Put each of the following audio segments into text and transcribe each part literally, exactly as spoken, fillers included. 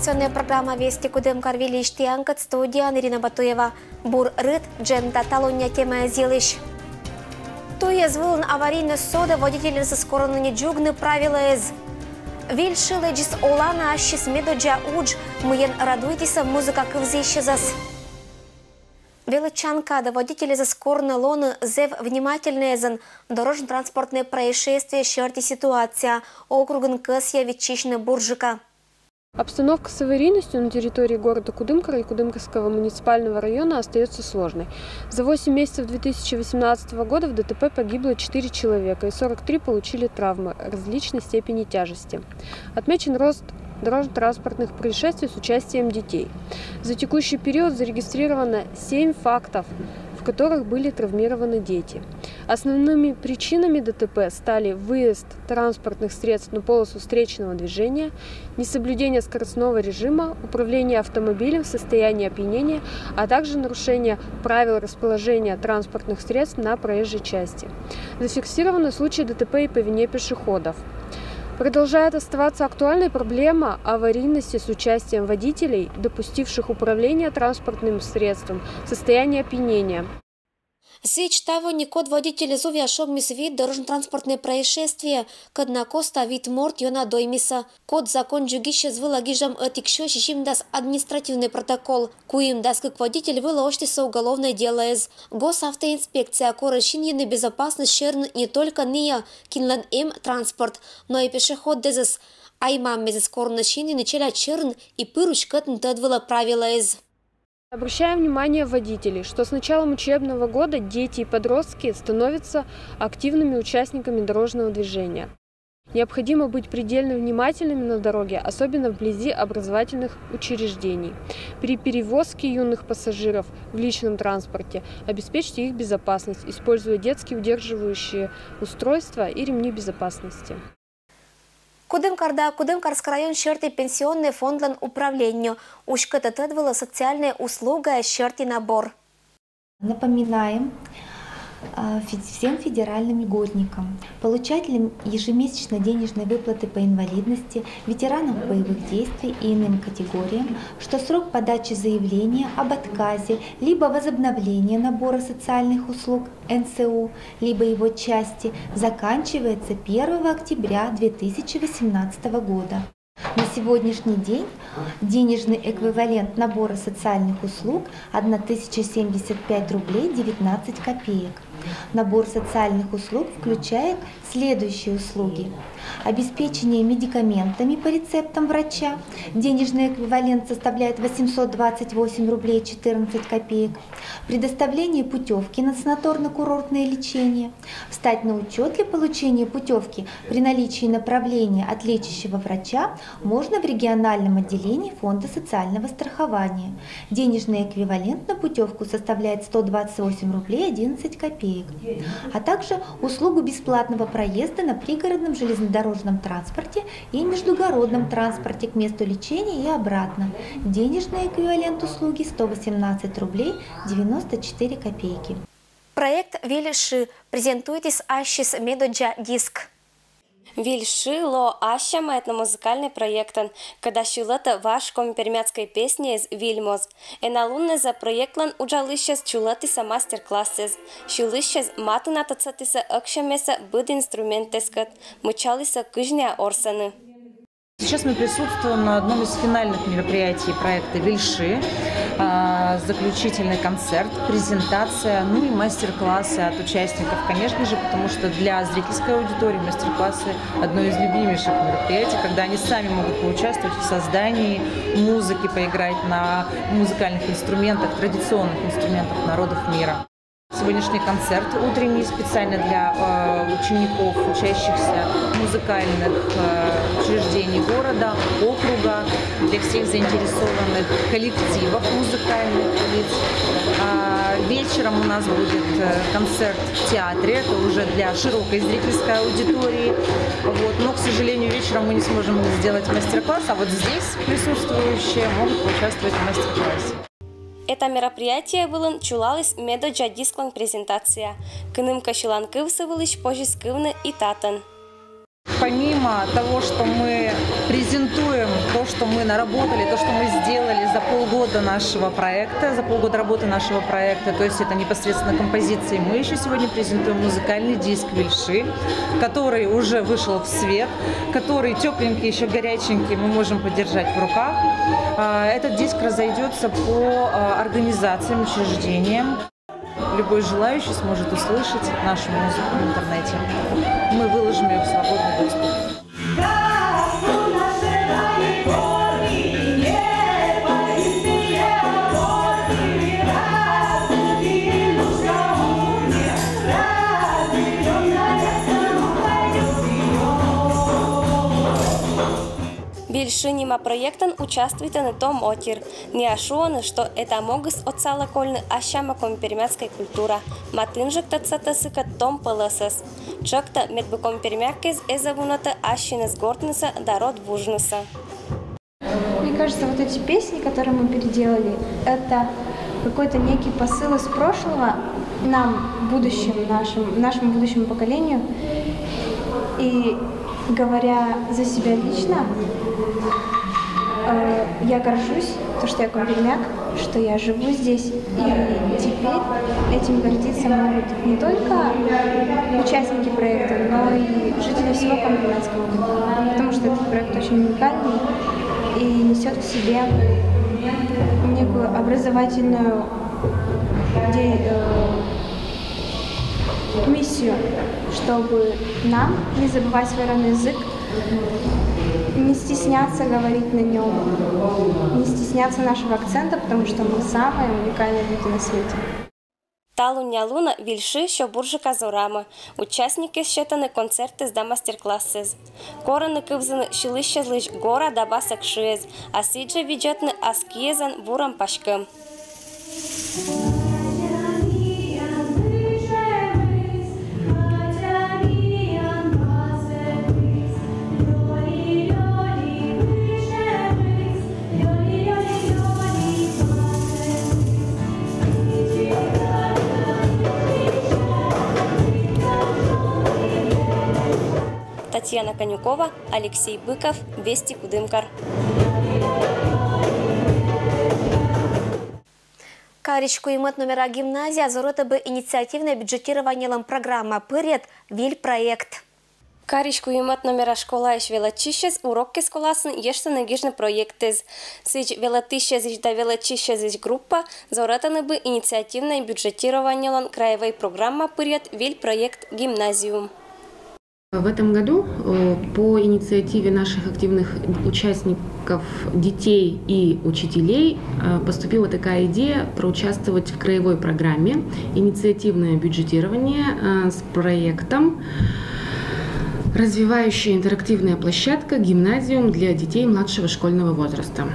Информационная программа «Вести Кудымкар» выльысь тіянкӧд, студияын Ирина Батуева. Бур рыт, джем да талуння темаяс йылысь. Туйяс вылын аварийнӧй содӧ водительясӧс корны нин дзугны правилӧяс. Выль шы лэдзис оланӧ ассьыс медодзза удж, мыйӧн радуйтісӧ музыка кывзысьяс. Велӧдчан кадӧ водительясӧс корны лоны зэв внимательнӧйясӧн. Дорожно-транспортнӧй происшествие серти ситуация округын кӧсйӧ виччысьны бурджыка. Обстановка с аварийностью на территории города Кудымкара и Кудымкарского муниципального района остается сложной. За восемь месяцев две тысячи восемнадцатого года в ДТП погибло четыре человека и сорок три получили травмы различной степени тяжести. Отмечен рост дорожно-транспортных происшествий с участием детей. За текущий период зарегистрировано семь фактов, в которых были травмированы дети. Основными причинами ДТП стали выезд транспортных средств на полосу встречного движения, несоблюдение скоростного режима, управление автомобилем в состоянии опьянения, а также нарушение правил расположения транспортных средств на проезжей части. Зафиксированы случаи ДТП и по вине пешеходов. Продолжает оставаться актуальной проблема аварийности с участием водителей, допустивших управление транспортным средством в состоянии опьянения. Сідз, таво некод водитель эз увъя шогмис вит дорожно-транспортнӧй происшествие, кӧд на коста вит морт ёна доймисӧ. Код закон дзугисьяс вылӧ гижам ӧтик сё сизимдас административнӧй протокол. Куимдас кык водитель вылӧ осьтісӧ уголовнӧй делояс. Госавтоинспекция корӧ синйыны безопасность сьӧрын не только ниӧ, кинлӧн эм транспорт, но и пешеходъясӧс. Ай-мамъясӧс корны синйыны челядь сьӧрын и пыр уськӧтны тӧд вылӧ правилӧяс. Обращаем внимание водителей, что с началом учебного года дети и подростки становятся активными участниками дорожного движения. Необходимо быть предельно внимательными на дороге, особенно вблизи образовательных учреждений. При перевозке юных пассажиров в личном транспорте обеспечьте их безопасность, используя детские удерживающие устройства и ремни безопасности. Кудымкар да Кудымкарскӧй район серти пенсионнӧй фондлӧн управление уськӧтӧ тӧд вылӧ социальнӧй услуга серти набор. Напоминаем, а, фе-, всем федеральным льготникам, получателям ежемесячной денежной выплаты по инвалидности, ветеранам боевых действий и иным категориям, что срок подачи заявления об отказе либо возобновлении набора социальных услуг НСУ, либо его части заканчивается первого октября две тысячи восемнадцатого года. На сегодняшний день денежный эквивалент набора социальных услуг — одна тысяча семьдесят пять рублей девятнадцать копеек. Набор социальных услуг включает следующие услуги. Обеспечение медикаментами по рецептам врача. Денежный эквивалент составляет восемьсот двадцать восемь рублей четырнадцать копеек. Предоставление путевки на санаторно-курортное лечение. Встать на учет для получения путевки при наличии направления от лечащего врача можно в региональном отделении Фонда социального страхования. Денежный эквивалент на путевку составляет сто двадцать восемь рублей одиннадцать копеек, а также услугу бесплатного проезда на пригородном железнодорожном транспорте и междугородном транспорте к месту лечения и обратно. Денежный эквивалент услуги — сто восемнадцать рублей девяносто четыре копейки. Проект «Выль шы» презентуйтіс ассьыс медодзза диск. «Выль шы» лоӧ ассяма этномузыкальнӧй проектӧн, кӧда сьылӧтӧ важ коми-пермяцкӧй песняяс выль моз. Эналуннас проектлӧн уджалысьяс чулӧмтісӧ мастер-классъяс. Сьылысьяс матынад отсӧгтісӧ ӧксяммесӧ быд инструментъяскӧд, мыччалісӧ кызнеа орсӧны. Сейчас мы присутствуем на одном из финальных мероприятий проекта «Выль шы». А, заключительный концерт, презентация, ну и мастер-классы от участников, конечно же, потому что для зрительской аудитории мастер-классы — одно из любимейших мероприятий, когда они сами могут поучаствовать в создании музыки, поиграть на музыкальных инструментах, традиционных инструментах народов мира. Сегодняшний концерт утренний специально для, э, учеников, учащихся музыкальных, э, учреждений города, округа, для всех заинтересованных коллективов музыкальных лиц. А, вечером у нас будет, э, концерт в театре, это уже для широкой зрительской аудитории. Вот. Но, к сожалению, вечером мы не сможем сделать мастер-класс, а вот здесь присутствующие могут поучаствовать в мастер-классе. Эта мероприятие вылын чулаліс медодзза дисклӧн презентация. Кыным кӧ сьыланкыв сы вылысь позис кывны и татӧн. Помимо того, что мы презентуем то, что мы наработали, то, что мы сделали за полгода нашего проекта, за полгода работы нашего проекта, то есть это непосредственно композиции, мы еще сегодня презентуем музыкальный диск «Вельши», который уже вышел в свет, который тепленький, еще горяченький, мы можем подержать в руках. А, этот диск разойдется по а, организациям, учреждениям. Любой желающий сможет услышать нашу музыку в интернете. Мы выложим ее в свободный доступ. Вельши нима проектын участвуйтӧны том отир. Ниа шуӧны, что эта могыс отсалӧ кольны ассяма коми-пермяцкӧй культура. Матын жӧ тӧдса тӧсыкӧд том пӧлӧсӧс. Тшӧктӧ, медбӧ коми-пермякӧс эз вунӧдтӧ ассьыныс гортнысӧ да род вужнысӧ. Мне кажется, вот эти песни, которые мы переделали, это какой-то некий посыл из прошлого нам, будущим, нашим, нашему будущему поколению. И говоря за себя лично, э, я горжусь, то, что я коми-пермяк, что я живу здесь. И теперь этим гордиться могут не только участники проекта, но и жители всего Камберленского округа, потому что этот проект очень уникальный и несет в себе некую образовательную э, миссию, чтобы нам не забывать свой родной язык, не стесняться говорить на нем, не стесняться нашего акцента, потому что мы самые уникальные люди на свете. Талуння лунӧ Вельши сё бурджыка зорамӧ. Участникъяс сетӧны концертъяс да мастер-классъяс. Корӧны кывзыны сьылысьлысь гора да басӧк шыӧс, а сідзжӧ видзӧдны ас киӧзан вурӧм паськӧм. Татьяна Конюкова, Алексей Быков, Вести Кудымкар. Карысь куимӧд номера гимназия зорӧтӧ бы инициативнӧй бюджетированиелӧн программа пырйӧд «Виль» проект. Карысь куимӧд номера школаысь велӧдчысьӧс урокъяс коласын ещӧ на гижны проектыс. Сідз велӧдысьӧзысь да велӧдчысьӧзысь группа зорӧтӧны бы инициативнӧй бюджетированиелӧн краевой программа пырйӧд «Виль» проект гимназиум. В этом году э, по инициативе наших активных участников, детей и учителей э, поступила такая идея проучаствовать в краевой программе «Инициативное бюджетирование» э, с проектом «Развивающая интерактивная площадка. Гимназиум для детей младшего школьного возраста».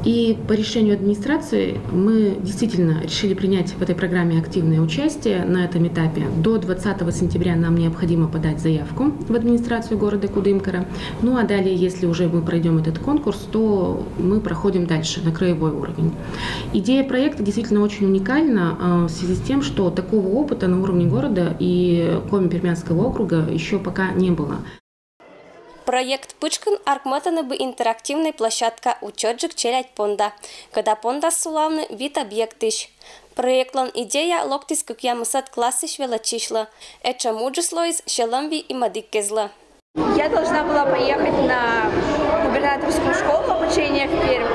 И по решению администрации мы действительно решили принять в этой программе активное участие на этом этапе. До двадцатого сентября нам необходимо подать заявку в администрацию города Кудымкара. Ну а далее, если уже мы пройдем этот конкурс, то мы проходим дальше на краевой уровень. Идея проекта действительно очень уникальна а, в связи с тем, что такого опыта на уровне города и Коми-Пермянского округа еще пока не было. Проект пытшкын артмӧтӧны бы интерактивнӧй площадка «Утчӧтджык челядь» понда, кӧда пондас сулавны вит объектысь. Проектлӧн идея локтіс кӧкъямысӧд классысь велӧдчысьлы. Этшӧм уджыс лоис сьӧлӧм вий ӧмӧдігкезлы. Я должна была поехать на губернаторскую школу обучения в Пермь,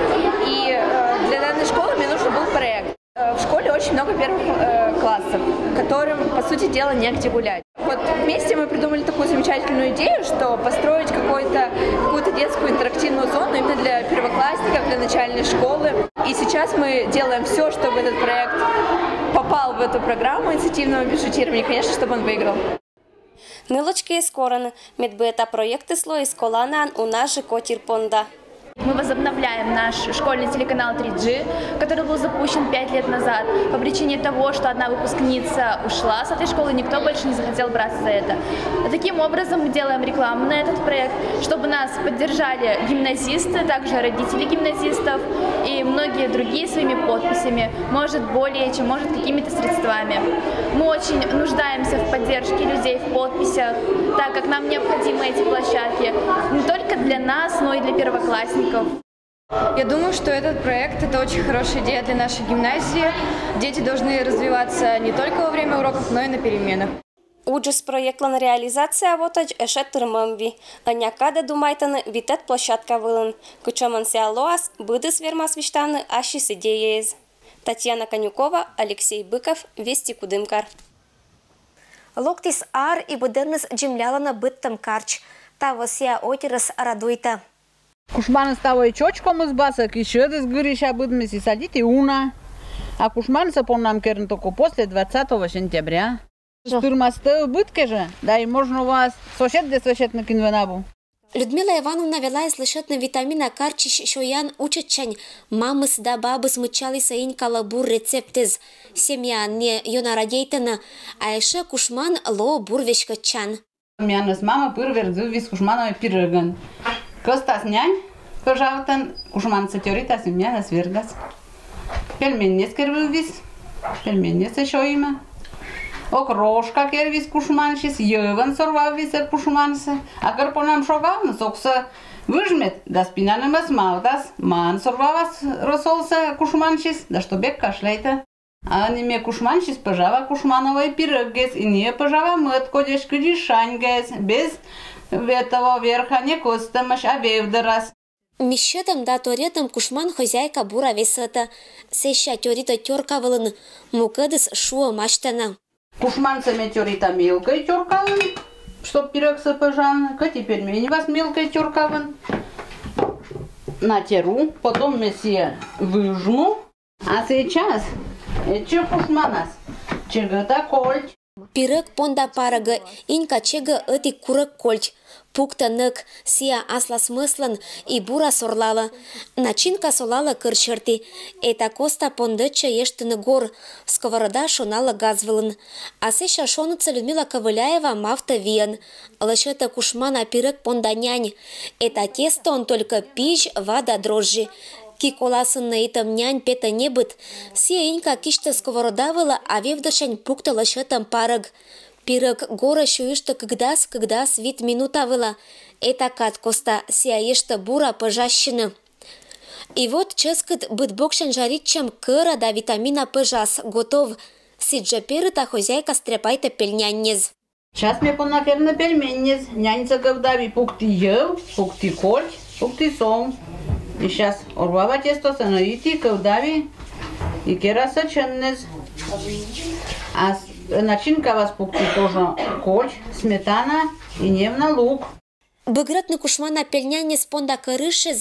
и э, для данной школы мне нужен был проект. Э, в школе очень много первых э, классов, которым, по сути дела, негде гулять. Вот вместе мы придумали такую замечательную идею, что построить какую-то какую-то детскую интерактивную зону именно для первоклассников, для начальной школы. И сейчас мы делаем все, чтобы этот проект попал в эту программу инициативного бюджетирования, конечно, чтобы он выиграл. Нылӧдз кӧ эскорӧны, медбӧ эта проектыс лоис коланаӧн уна жӧ котир понда. Мы возобновляем наш школьный телеканал три G, который был запущен пять лет назад. По причине того, что одна выпускница ушла с этой школы, никто больше не захотел браться за это. Таким образом, мы делаем рекламу на этот проект, чтобы нас поддержали гимназисты, также родители гимназистов и многие другие своими подписями, может, более чем, может, какими-то средствами. Мы очень нуждаемся в поддержке людей, в подписях, так как нам необходимы эти площадки не только для нас, но и для первоклассников. Я думаю, что этот проект — это очень хорошая идея для нашей гимназии. Дети должны развиваться не только во время уроков, но и на переменах. Уджыс проектлӧн реализация вотӧдз эшӧ тырмӧм вӧлі. Ӧні кадӧ думайтӧны витӧд площадка вылын. Кутшӧмӧн сійӧ лоас, быдыс вермас висьтавны ассьыс идеяэз. Татьяна Конюкова, Алексей Быков, Вести, Кудымкар. Локтіс ар, и быдӧнныс дземлялӧны быдтӧм карч. Таво сійӧ отирыс радуйтӧ. Кушманыс таво и чочкомыс басӧ, и сьӧдыс гырысь быдмис, и садиті уна. А кушмансӧ понам керны только после двадцатого сентября. Тырмас тӧв быд кежӧ, да и можно вӧлі соседдӧ вӧчны, кин вӧлі абу. Людмила Ивановна велаліс лӧсьӧдны витамина карчысь сёян уджсянь. Мамыс да бабыс мыччалісӧ Инькалы бур рецептсӧ. Семьяын нин ёна радейтӧны, а эшӧ кушман лоӧ бур веськӧдчан. Миянӧс мама пыр вердзывліс кушманӧс пирӧгӧн. Кӧстас нянь пӧжавтӧн, кушмансӧ тёритас, миянӧс вердас. Пельменьнас кервывліс, пельменьнас сёйимӧ. Окрошка кервис кушмансьыс, йӧвӧн сорвавліс кушмансӧ. А кор понам шогавны, соксӧ выж мед да спинанымӧс мавтас, маӧн сорвалас росолсӧ кушмансьыс, да чтоб эг кашляйтӧ. А ӧні ме кушмансьыс пӧжава кушманӧс пирӧгӧс, и нин пӧжава мӧд кодьӧсь, кыдзи шаньгаыс, без этого верха, не кӧстӧмӧсь, а вевдӧрас. Миськӧтӧм да тӧритӧм кушман хозяйка бура весӧтӧ. Сэсся тёритӧ тёрка вылын, мукӧдыс шуӧ масьтана. Кушмансӧ ме тёрита мелкӧй тёрка вылын, чтоб пирӧгсӧ пӧжавны, кӧть и пельменьвас мелкӧй тёрка вылын. Натеру, потом ме сійӧс выжму. А сейчас эчӧ кушманас чегӧта кольч. Пирӧг понда парӧгӧ Инька чегӧ ӧти курӧг кольч. Пуктӧ нӧк, сійӧ аслас мӧслӧн и бура сорлалӧ. Начинка солалӧ кӧр серти. Эта коста пондӧдчӧ ештыны гор. Сковорода шоналӧ газ вылын. А сэсся шоныдсӧ Людмила Ковыляева мавтӧ виӧн. Лӧсьӧтӧ кушмана пирӧг понда нянь. Эта тестоын только пизь, вада, дрожжи. Ки коласын нӧйтӧм нянь петӧ небыд. Сійӧ Инька кисьтӧ сковорода вылӧ, а вевдӧрсянь пуктӧ лӧсьӧтӧм парӧг. Пирӧг горӧ сюйыштӧ кык дас, кык дас вит минута вылӧ. Эта кад коста, сійӧ эштӧ бура пӧжасьыны. И вот чӧскыд быд боксянь жаритчӧм кӧра да витамина пӧжас готов. Сідзжӧ перыта хозяйка стряпайтӧ пельняньнас. Час ме пона керны пельменьнас. Няньсӧ кӧвдави, пукті йӧв, пукті кольч, пукті сом. И час орвава тестосӧ, нӧйті, кӧвдави и кераса чӧннас. А с-, начинкавас пукті тоже кольч, сметана и невна лук. Быгрӧдны кушмана пельняньнас понда кӧрышсӧ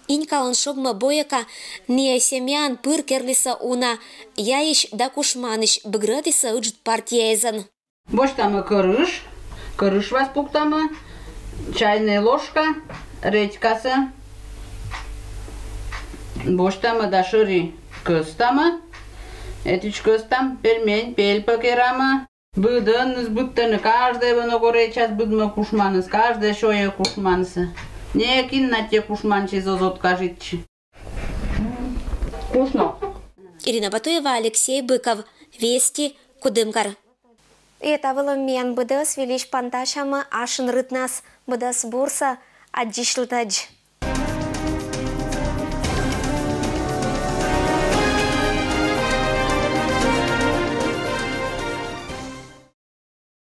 Инькалӧн шогмӧ бойӧка. Нин семьяын пыр керлісӧ уна: яйысь да кушманысь. Быгрӧдісӧ ыджыд партияэзӧн. Босьтамӧ кӧрыш, кӧрышвас пуктамӧ чайнӧй ложка редькасӧ. Босьтамӧ да шӧри кӧстамӧ. Этысь кӧстам, пельмень пельпӧ керамӧ. Быдӧнныс быдтӧны, каждӧй вӧлі ногӧн час быдмӧ кушманыс, каждӧй сёйӧ кушмансӧ. Некин на тайӧ кушмансьыс оз откажитчы. Вкусно. Ирина Батуева, Алексей Быков, Вести, Кудымкар. И та вылын миян быдӧс. Вильысь пантасямӧ ашын рытнас. Быдӧс бурсӧ, аддзысьлытӧдз.